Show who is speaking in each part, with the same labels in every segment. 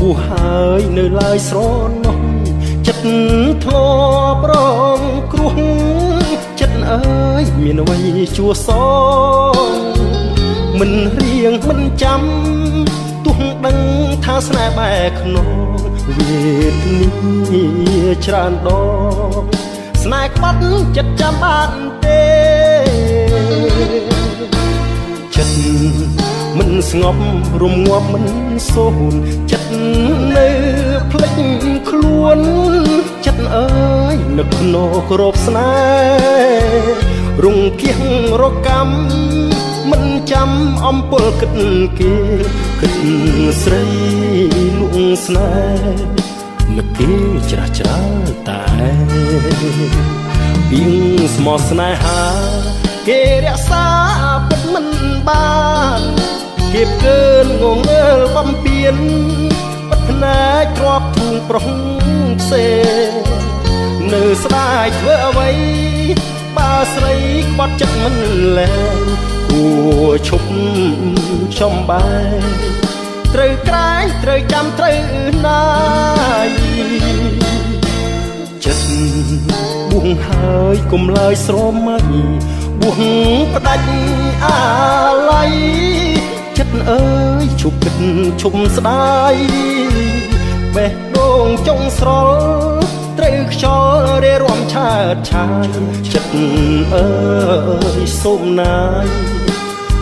Speaker 1: បួសហើយនៅឡើយស្រណោះចិត្តធ្លាប់រងគ្រោះចិត្តអើយមានអ្វីជួសងមិនរៀងមិនចាំទោះដឹងថាស្នេហ៍បែកខ្នងវេទនាច្រើនដងស្នេហ៍ក្បត់ចិត្តចាំបានទេចិត្តមិនស្ងប់រំងាប់មិនសូនចិត្តនៅភ្លេចខ្លួនចិត្តអើយនឹកក្នុងក្របស្នេហ៍រងគៀងរកម្មមិនចាំអំពលគិតគេគិតស្រីលួងស្នេហ៍នឹកគេច្រាស់ច្រាលតែពីងស្មោះស្នេហាគេរក្សាពិតមិនបានគេផ្កើនងងើលបំពេញបិទភ្នែកទ្របធូងប្រុសផ្សេងនៅស្ដាយធ្វើអ្វីបើស្រីក្បត់ចិត្តមិនលែងគួឈប់ចំបែកត្រូវក្រែងត្រូវចាំត្រូវណាយចិត្តបួងហើយកុំឡើយស្រមៃបួងផ្ដាច់អាល័យចិត្តអើយឈប់គិតឈប់ស្ដាយបេះដូងចុងស្រល់ត្រូវខ្យល់រេរំឆើតឆាយចិត្តអើយសូមណាយ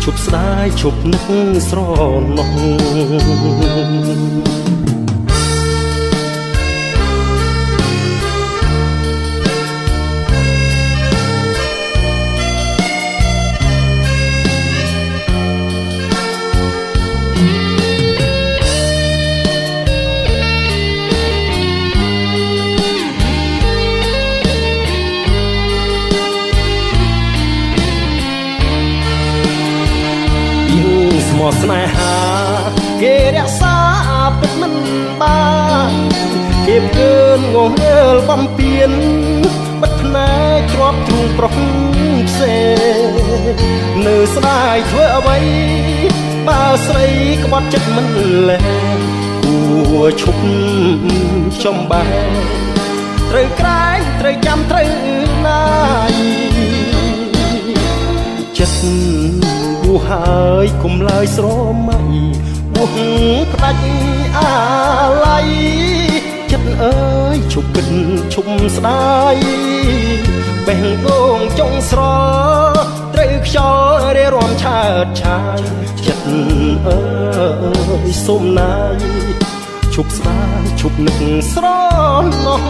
Speaker 1: ឈប់ស្ដាយឈប់នឹកស្រណោះស្នេហាគេរក្សាពិតមិនបានគេផ្កើនងងើលបំពេញបិទភ្នែកទ្របទ្រូងប្រុសផ្សេងនៅស្ដាយធ្វើអ្វីបើស្រីក្បត់ចិត្តមិនលែងគួឈប់ចំបែកត្រូវក្រែងត្រូវចាំត្រូវណាយចិត្តបួសហើយកុំឡើយស្រមៃបួសផ្ដាច់អាល័យចិត្តអើយឈប់គិតឈប់ស្ដាយបេះដូងចុងស្រល់ត្រូវខ្យល់រេរំឆើតឆាយចិត្តអើយសូមណាយឈប់ស្ដាយឈប់នឹកស្រណោះ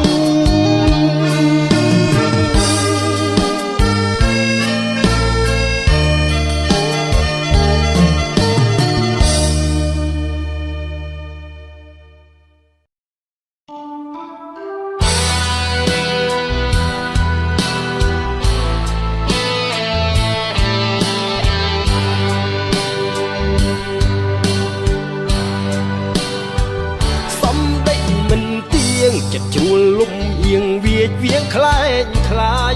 Speaker 1: ចិត្តជ្រួលលំអៀងវាចវៀងខ្លែងខ្លាយ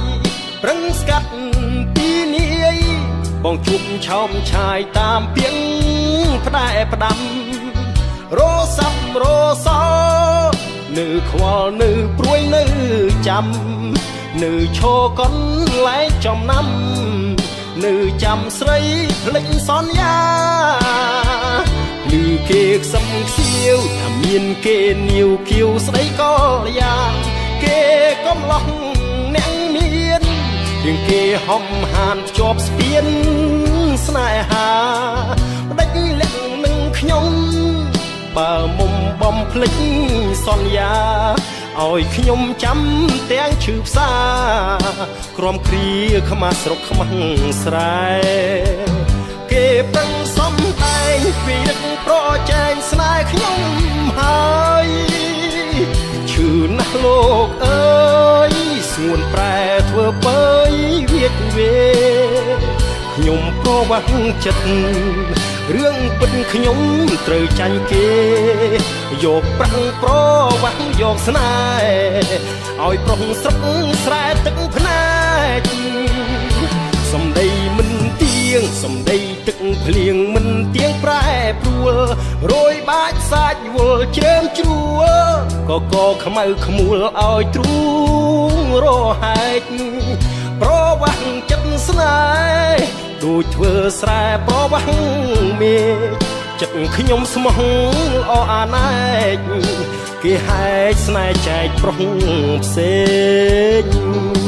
Speaker 1: ប្រឹងស្កាត់ពីនាយបងជួបឆោមឆាយតាមពីងផ្ដែផ្ដាំរសាប់រសល់នៅខ្វល់នៅព្រួយនៅចាំនៅឈរកន្លែងចំណាំនៅចាំស្រីភ្លេចសន្យាឮគេខ្សឹមខ្សៀវថាមានគេនីវគៀវស្ដីកល្យានគេកំឡោះអ្នកមានរឿងគេហំហានភ្ជាប់ស្ពានស្នេហាផ្ដាច់លាក់នឹងខ្ញុំបើមុំបំភ្លេចសន្យាឲ្យខ្ញុំចាំទាំងឈឺផ្សាក្រំគ្រាខ្មាស់ស្រុកខ្មាស់ស្រែគេប្រឹងសំដែងពីរឹកប្រចែងស្នេហ៍ខ្ញុំហើយឈឺណាស់លោកអើយស្ងួនប្រែធ្វើបើយវាចវេខ្ញុំប្រវាស់ចិត្តរឿងពិតខ្ញុំត្រូវចាញ់គេយកប្រាក់ប្រវាស់យកស្នេហ៍ឲ្យប្រុសស្រុកស្រែទឹកភ្នែកសំដីមិនទៀងសំដីទឹកភ្លៀងមិនទៀងប្រែប្រួ ួលរយបាច់សាច់វល់ជ្រើមជ្រួលកកខ្មៅខ្មួលឲ្យទ្រូងរហែកប្រវាស់ចិត្តស្នេហ៍ដូចធ្វើស្រែប្រវាស់មេចិត្តខ្ញុំស្មោះល្អអាណែកគេហែកស្នេហ៍ចែកប្រុសផ្សេង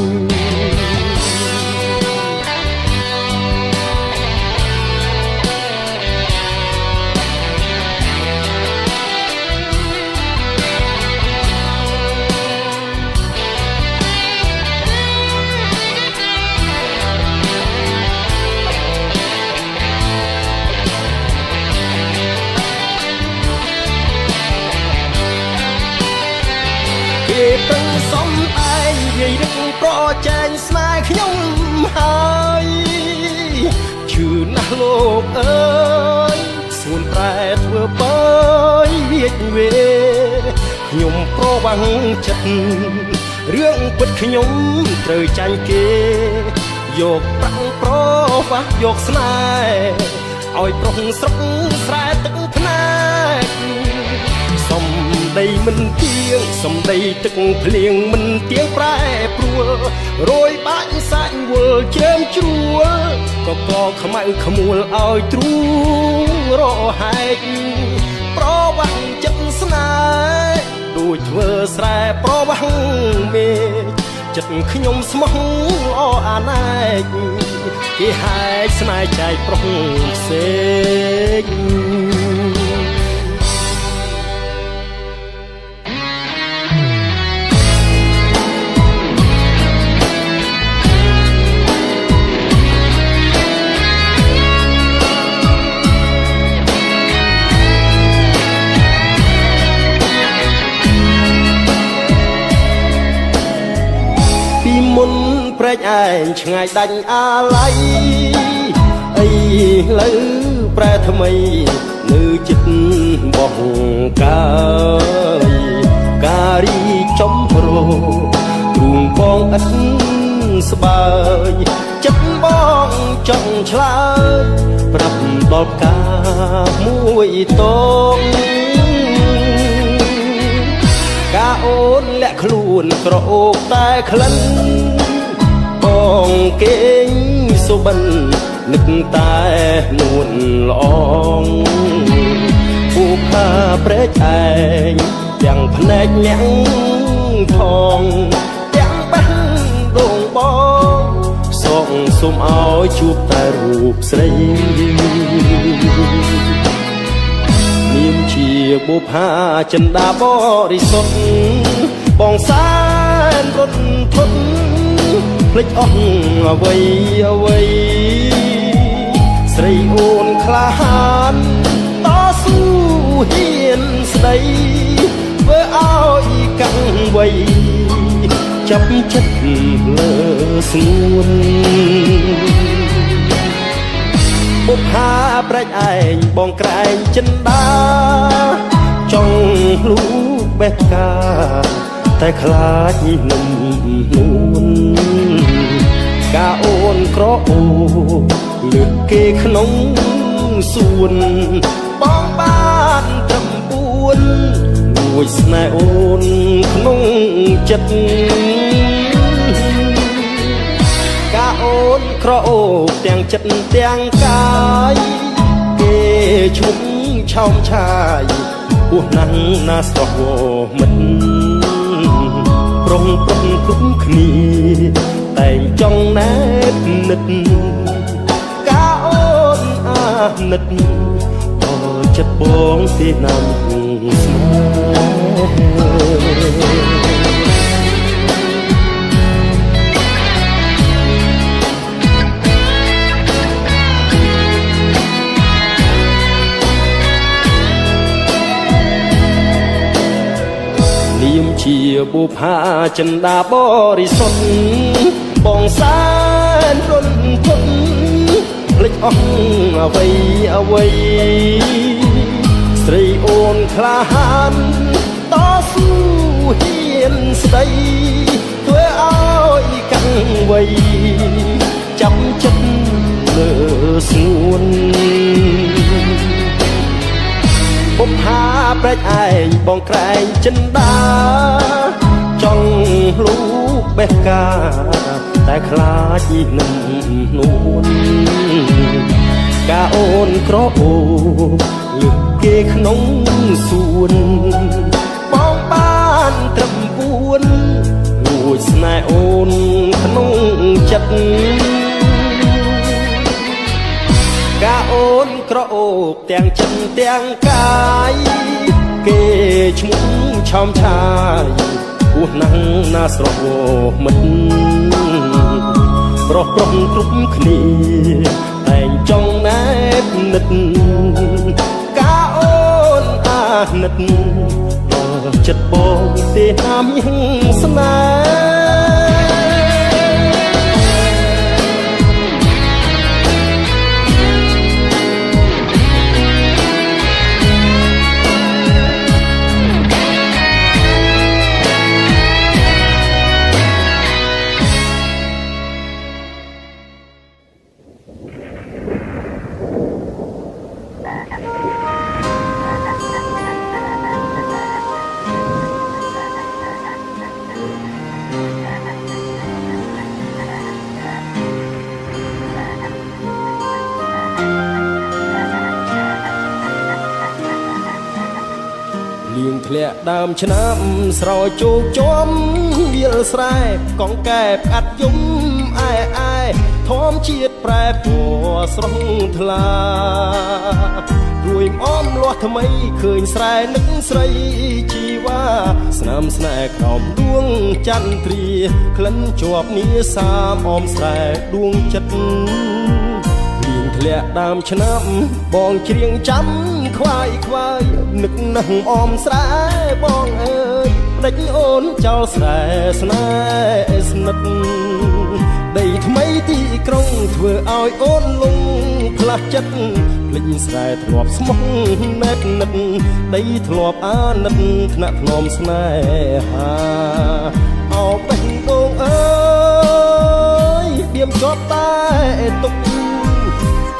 Speaker 1: គេប្រឹងសំឯងយាយរឹកប្រចែងស្នេហ៍ខ្ញុំហើយឈឺណាស់លោកអើយសួនប្រែធ្វើបើយវាចវេខ្ញុំប្រវាំងចិត្តរឿងពិតខ្ញុំត្រូវចាញ់គេយកប្រាក់ប្រវាស់យកស្នេហ៍ឲ្យប្រុសស្រុកស្រែទឹកភ្នែកសំដីមិនទៀងសំដីទឹកភ្លៀងមិនទៀងប្រែប្រួលរយបាច់សាច់វល់ជ្រើមជ្រួលកកខ្មៅខ្មួលឲ្យទ្រូងរហែកប្រវាស់ចិត្តស្នេហ៍ដូចធ្វើស្រែប្រវាស់មេចិត្តខ្ញុំស្មោះល្អអាណែកគេហែកស្នេហ៍ចែកប្រុសផ្សេងមុនព្រែកឯងឆ្ងាយដាច់អាល័យអីលើប្រែថ្មីនៅចិត្តបោះកាយការីចំរោទ្រូងបងឥតស្បើយចិត្តបងចង់ឆ្លើយប្រាប់ដល់ផ្កាមួយតងកាអូនលាក់ខ្លួនក្រអូបតែក្លិនបងគេងសុបិននឹកតែនួនល្អងពូផាព្រែកឯងទាំងភ្នែកអ្នកផងទាំងបេះដូងបងសូមសុំឲ្យជួបតែរូបស្រីនាមជាបុផាចិន្តាបរិសុទ្ធបងសែនរត់ធន់ភ្លេចអស់អ្វីអ្វីស្រីអូនក្លាហានតស៊ូហ៊ានស្ដីធ្វើឲ្យកាំងវៃចាប់ចិត្តលើស្ងួនបុផាប្រែកឯងបងក្រែងចិន្តាចង់លូកបេះផ្កាតែខ្លាចនឹមនួនកាអូនក្រអូលើកគេក្នុងសួនបងបានត្រឹមពួនមួយស្នេហ៍អូនក្នុងចិត្តកាអូនក្រអូបទាំងចិត្តទាំងកាយគេឈុំឆោមឆាយពោះណាស់ណាស្រស់វមិត្តប្រុងប្រុងគ្រប់គ្នាតែងចង់ណែបនិតកាអូនអាណិតដល់ចិត្តបងទីណាំស្នេហ៍នាមជាបុផាចិន្តាបរិសុទ្ធបងសែនរន្ធធន់ភ្លេចអស់អ្វីអ្វីស្រីអូនក្លាហានតស៊ូហ៊ានស្ដីធ្វើឲ្យកាំងវៃចាប់ចិត្តលើស្ងួន បុប្ផាប្រែកឯងបងក្រែងចិនដាចង់លូកបេះកាតែខ្លាចនឹងនួនកាអូនក្រអូបលើកគេក្នុងសួនបងបានត្រឹមពួនលួចស្នេហ៍អូនក្នុងចិត្តកាអូនក្រអូបទាំងចិត្តទាំងកាយគេឈ្មោះឆោមឆាយគោះណាស់ណាស្រស់មិត្តប្រុសប្រុសគ្រប់គ្នាតែងចង់ណែបនិតកាអូនអាណិតដល់ចិត្តបងទេណាមានស្នេហ៍ ធ្លាក់ដើមឆ្នាំស្រោចជោគជាំវាលស្រែកងកែបអាត់យំអែអែធម្មជាតិប្រែពណ៌ស្រស់ថ្លារួយអមលាស់ថ្មីឃើញស្រែនឹកស្រីជីវ៉ាស្នាមស្នេហ៍ក្រោមដួងចន្ទ្រាក្លិនជាប់នីសាមអមស្រែដួងចិត្តធ្លាក់ដើមឆ្នាំបងច្រៀងចាំខ្វាយខ្វាយនឹកណាស់អមស្រែបងអើយផ្ដេចអូនចោលស្រែស្នេហ៍ស្និទ្ធដីថ្មីទីក្រុងធ្វើឲ្យអូនលងផ្លាស់ចិត្តភ្លេចស្រែធ្លាប់ស្មោះណែតនិតដីធ្លាប់អាណិតថ្នាក់ធ្នមស្នេហាអោបេះដូងអើយៀមជាប់តែទុក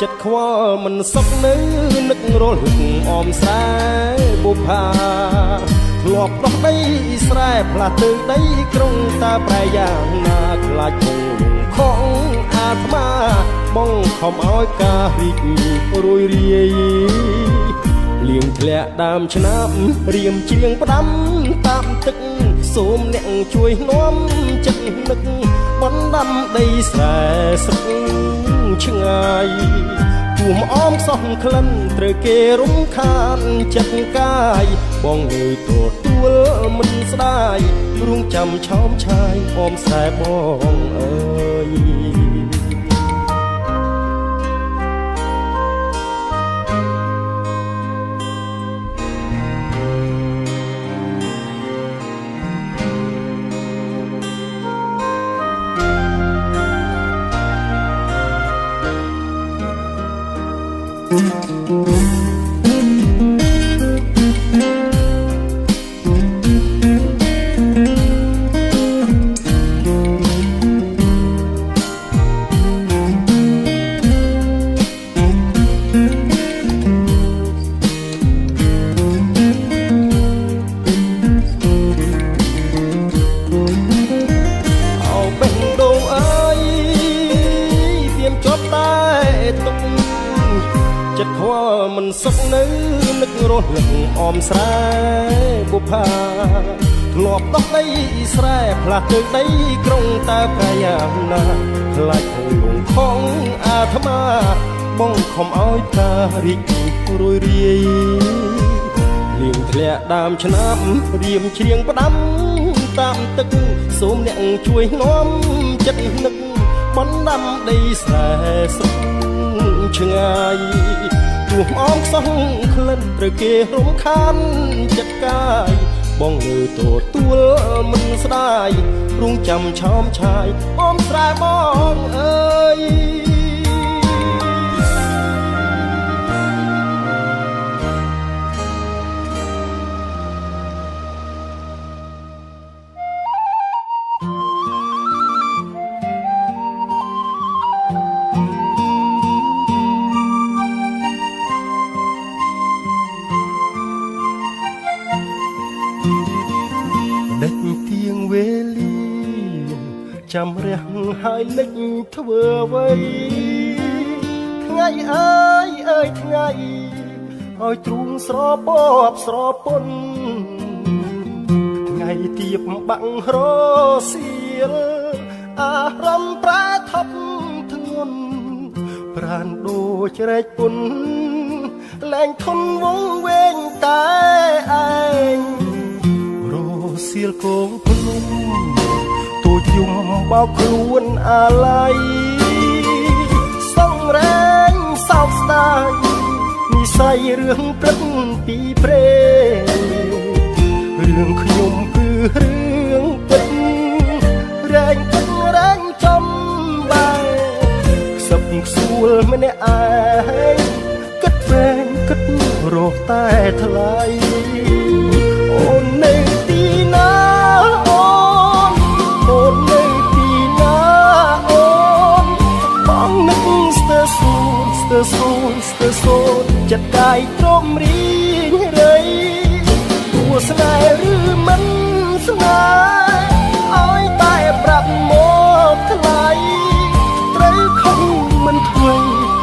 Speaker 1: ចិត្តខ្វល់មិនសុខនៅនឹករលឹកអមស្រែបុប្ផាធ្លាប់ដោះដីស្រែផ្លាស់ទៅដីក្រុងតើប្រែយ៉ាងណាខ្លាចគង់លងខំអាត្មាបងខំឲ្យការរីករួយរាយលៀងធ្លាក់ដើមឆ្នាំរៀមច្រៀងផ្ដាំតាមទឹកសូមអ្នកជួយនាំចិត្តនឹកបណ្ដាំដីស្រែស្រុកឆ្ងាយជួមអមសោះក្លិនត្រូវគេរំខានចិត្តកាយបងងើយទទួលមិនស្ដាយរួងចាំឆោមឆាយអមស្រែបងអើយចិត្តខ្វល់មិនសុខនៅនឹករលឹកអមស្រែបុប្ផាធ្លាប់ដោះដីស្រែផ្លាស់ទៅដីក្រុងតើប្រយ៉ាងណាខ្លាចគង់លងខំអាត្មាបងខំឲ្យតារីករួយរាយលៀងធ្លាក់ដើមឆ្នាំរៀមច្រៀងផ្ដាំតាមទឹកសូមអ្នកជួយនាំចិត្តនឹកបណ្ដាំដីស្រែស្រុកឆ្ងាយទោះអមខ្សោះក្លិនត្រូវគេរំខានចិត្តកាយបងងើទទួលមិនស្ដាយរួងចាំឆោមឆាយអមស្រែបងអើយ ដេចទៀងវេលាចាំរះហើយលិចធ្វើអ្វីថ្ងៃអើយអើយថ្ងៃឲ្យទ្រូងស្រពបស្រពន់ថ្ងៃទៀបបាំងរសៀលអារម្មណ៍ប្រែថប់ធ្ងន់ប្រានដូចរែកពុនលែងធន់វងវែងតែឯងរសៀលគងភ្នំទូចយំបោកខ្លួនអាល័យសងរែងសោកស្ដាយនិស័យរឿងព្រឹកពីព្រេរឿងខ្ញុំគឺរឿងពិតរែងពិតរែងចំបែខ្សឹបខ្សួលម្នាក់ឯងគិតវែងគិតរកតែថ្លៃអូននៅទីណាអូនអូននៅទីណាអូនបងនឹកស្ទើរសូនស្ទើរសូនស្ទើរសូនចិត្តកាយទ្រាំរីងរៃតួស្នេហ៍ឬមិនស្នេហ៍ឲ្យតែប្រាប់មកថ្លៃត្រូវខំមិនធ្វើ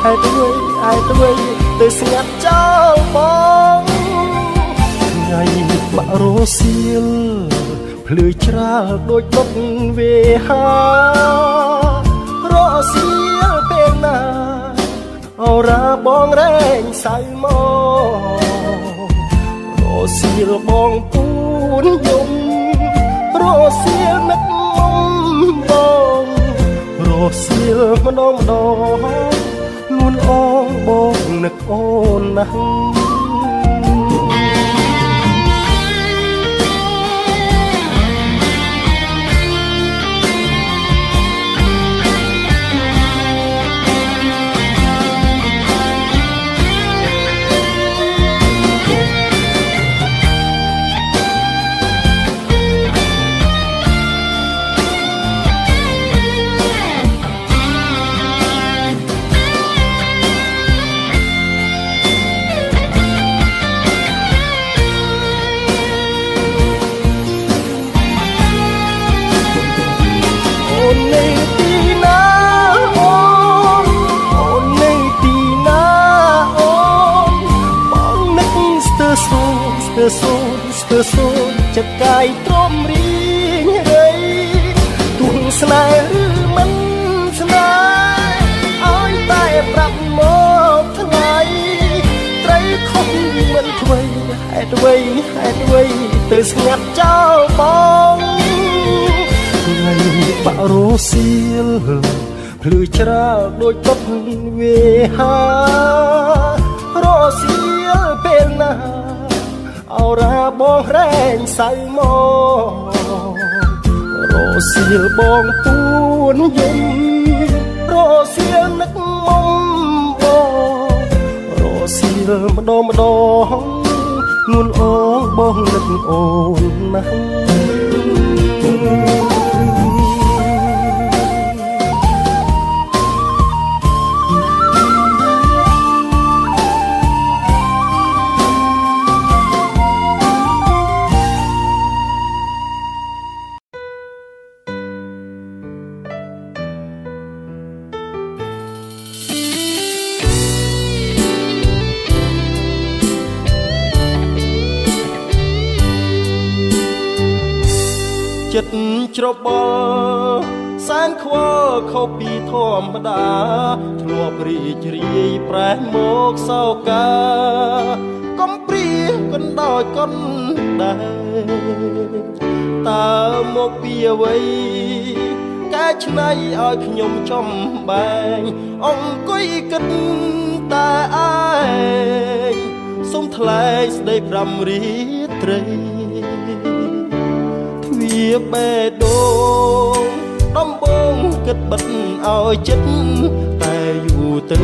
Speaker 1: ហេតុអ្វីហេតុអ្វីទៅស្ងាត់ចោលបងថ្ងៃបាក់រសៀលភ្លឺច្រាលដូចដុតវេហារសៀលពេលណាអរ៉ាបងរែងសៅមករសៀលបងពូនយំរសៀលនឹកមុំបងរសៀលម្ដងម្ដងនួនអងបងនឹកអូនណាស់សូនស្ទើរសូនចិត្តកាយទ្រាំរីងរៃទួងស្នេហ៍ឬមិនស្នេហ៍ឲ្យតែប្រាប់មកថ្លៃត្រូវខុសមិនធ្វើហេតុអ្វីហេតុអ្វីទៅស្ងាត់ចោលបងថ្ងៃបាក់រសៀលភ្លឺច្រាលដូចដុតវេហារសៀលពេលណាអរ៉ាបងរែងសៅមករសៀលបងពូនយំរសៀលនឹកមុំបងរសៀលម្ដងម្ដងនួនអងបងនឹកអូនណាស់ចិត្តច្របល់សែនខ្វល់ខុសពីធម្មតាធ្លាប់រីករាយប្រែមកសោកាកំព្រាកណ្ដោយកុនដែរតើមកពីអ្វីកែច្នៃឲ្យខ្ញុំចំបែងអង្គុយគិតតែឯងសូមថ្លែងស្ដីប្រាំរាត្រីវាបេះដូងដំបងគិតបិទឲ្យចិត្តតែយូរទៅ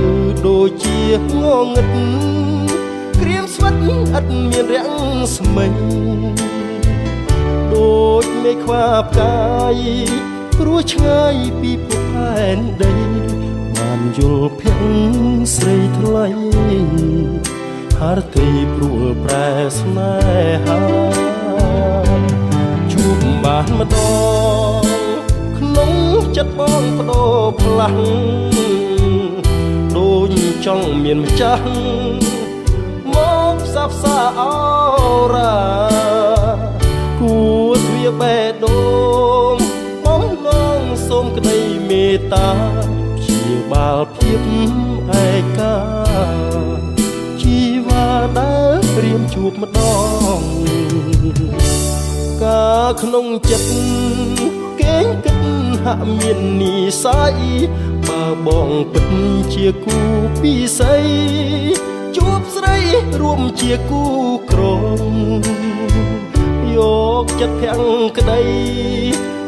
Speaker 1: ដូចជាងងឹតក្រៀមស្វិតឥតមានរាំងស្មីដូចមេខ្វាផ្កាយព្រោះឆ្ងាយពីភពផែនដីបានយល់ភៀងស្រីថ្លៃហារទីព្រួលប្រែស្នេហា ចិត្តបងបដូរផ្លាស់ដូចចង់មានម្ចាស់មកផ្សះផ្សាអរ៉ាគួរទ្វាបេះដូងបំណងសូមក្តីមេត្តាព្យាបាលភាពឯកាជីវ៉ាដែលរៀមជួបម្ដងកាក្នុងចិត្តគេងគិតហាក់មាននិស័យបើបងពិតជាគូពិសីជួបស្រីរួមជាគូក្រងយកចិត្តភាំងក្តី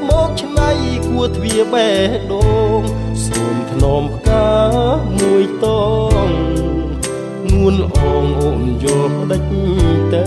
Speaker 1: មកឆ្នៃគួរទ្វាបេះដូងសូមថ្នមផ្កាមួយតងនួនអងអូនយល់ផ្ដិចទៅ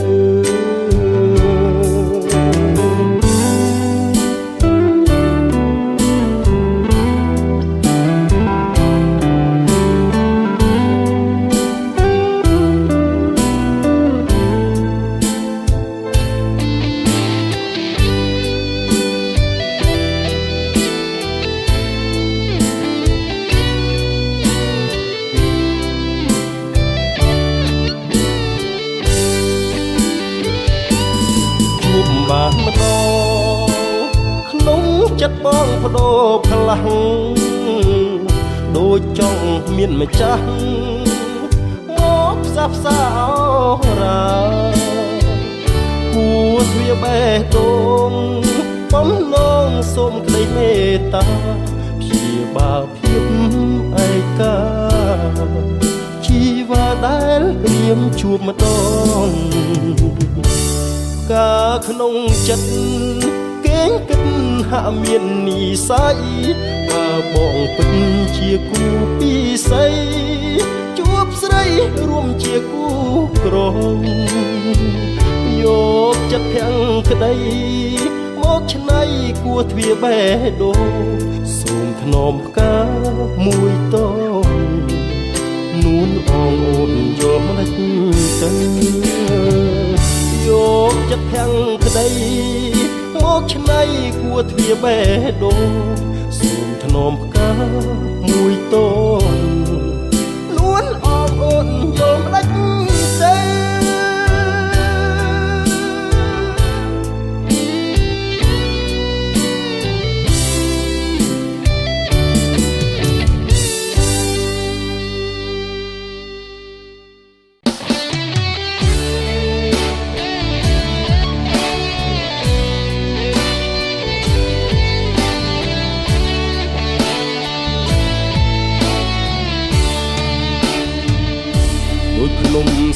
Speaker 1: បានម្ដងក្នុងចិត្តបងបដូរផ្លាស់ដូចចង់មានម្ចាស់មកផ្សះផ្សាអរ៉ាគួរទ្វាបេះដូងបំណងសូមក្តីមេត្តាព្យាបាលភាពឯកាជីវ៉ាដែលរៀមជួបម្ដងកាក្នុងចិត្តគេងគិតហាក់មាននិស័យបើបងពិតជាគូពិសីជួបស្រីរួមជាគូក្រងយកចិត្តភាំងក្តីមកឆ្នៃគួរទ្វាបេះដូងសូមថ្នមផ្កាមួយតងនួនអងអូនយល់មិនដេចទៅយកចិត្តភាំងក្តីមកឆ្នៃគួរទ្វាបេះដូងសូមថ្នមផ្កាមួយតងនួនអងអូនយល់មិនដេចទៅ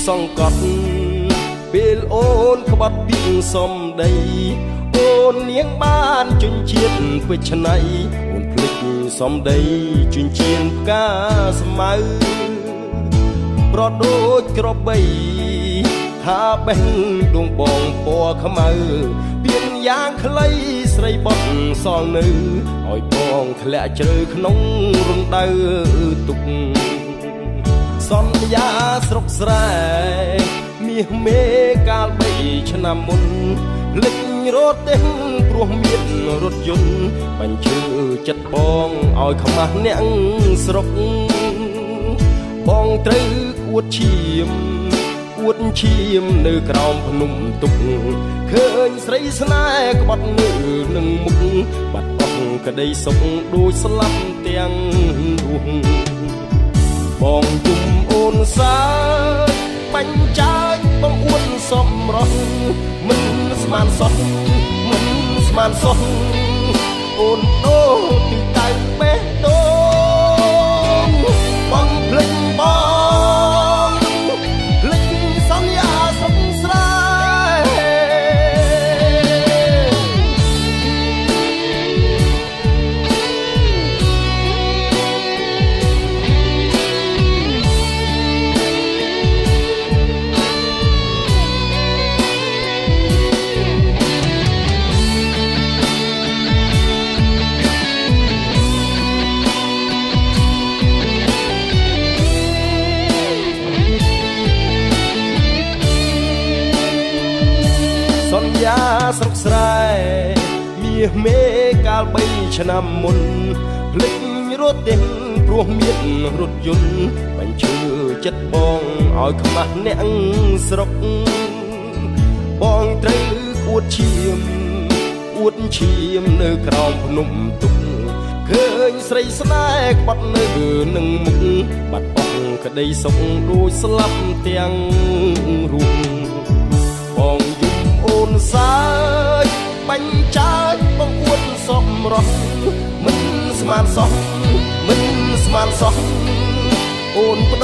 Speaker 1: សង្កត់ពេលអូនក្បត់ពីសំដីអូននាងបានជញ្ជាតិពេជ្រឆ្នៃអូនភ្លេចសំដីជញ្ជៀនផ្កាស្មៅប្រដូចក្របីថាបេះដួងបងពណ៌ខ្មៅពៀនយ៉ាងខ្លីស្រីបត់សល់នៅឲ្យបងធ្លាក់ជ្រៅក្នុងរណ្ដៅទុកសន្យាស្រុកស្រែមាសមេកាល3ឆ្នាំមុនភ្លេចរត់ទេព្រោះមានរថយន្តបញ្ជើចិត្តបងឲ្យខ្មាស់អ្នកស្រុកបងត្រូវអួតឈាមអួតឈាមនៅក្រោមភ្នំទុកឃើញស្រីស្នេហ៍ក្បត់មើលនឹងមុខបាត់អស់ក្តីសុខដូចស្លាប់ទាំងរស់បងជុំអូនសើបាញ់ចាចបងអួនសំរស់មិនស្មានសោះមិនស្មានសោះអូនដូរពីតៅបេះដូងបងភ្លេចបងភ្លេចសន្យាសុខស្រែ ស្រុកស្រែ មាសមេកាល3ឆ្នាំមុន ភ្លេចរត់ទេព្រោះមានរថយន្ត បញ្ឈឺចិត្តបងឲ្យខ្មាស់អ្នកស្រុក បងត្រូវអួតឈាមអួតឈាមនៅក្រោមភ្នំទុក ឃើញស្រីស្នេហ៍ក្បត់នៅនឹងមុខ បាត់អស់ក្តីសុខដូចស្លាប់ទាំងរូប បងយំអូនសើចបាញ់ចើច បងអួតសំរស់មិនស្មានសោះ មិនស្មានសោះអូន។